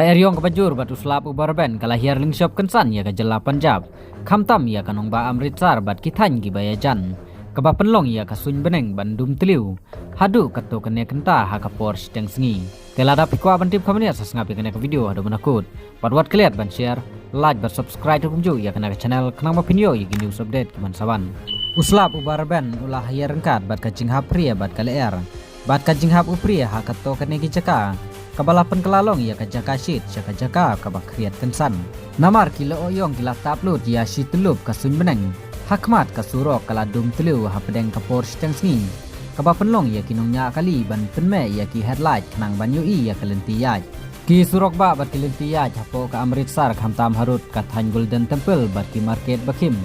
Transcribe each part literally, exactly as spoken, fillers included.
Eriong kaba jur bad u slap uba rben ka la hiar lyngshop kynsan ïa ka jylla Punjab, khamtam ïa ka nongbah Amritsar bad ki thaiñ kiba ïajan, kaba pynlong ïa ka suiñ bneng ban dum tliw haduh katto katne kynta ha ka por shiteng sngi. Te lada phi kwah ban tip kham bniat, sa sngap ïa kane ka video haduh mynakut bad wat klet ban share, like bad subscribe kumjuh ïa kane ka channel khnang ba phin ïoh ïa ki news update kiban sa wan. U slap uba rben u la hiar ryngkat bad ka jinghap phria bad ka lyer bad ka jinghap u phria ha katto katne ki jaka, kaba la pynkylla long ïa ka jaka shit sha ka jaka kaba khriat kynsan. Namar ki lyoh ïong ki la tap lut ïa shi tyllup ka suiñ bneng ha khmat ka surok ka la dum tliw hapdeng ka por shiteng sngi, kaba pynlong ïa ki nongñiah kali ban pynmeh ïa ki headlight khnang ban ïohi ïa ka lynti ïaid. Ki surok bah bad ki lynti ïaid hapoh ka Amritsar, khamtam harud ka thaiñ Golden Temple bad ki market bakhim,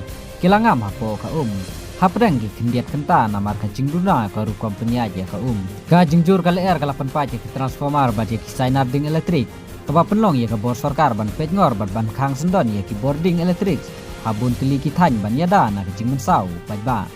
ki la ngam hapoh ka um hapdeng ki khyndiat kynta namar ka jingduna ka rukom pynïaid ïa ka um. Ka jingjur ka lyer ka la pynpait ïa ki transformer bad ïa ki sainar ding elektrik, kaba pynlong ïa ka bor sorkar ban peit ngor bad ban khang syndon ïa ki bor ding elektrik ha bun tylli ki thaiñ ban ïada na ka jingmynsaw paidbah.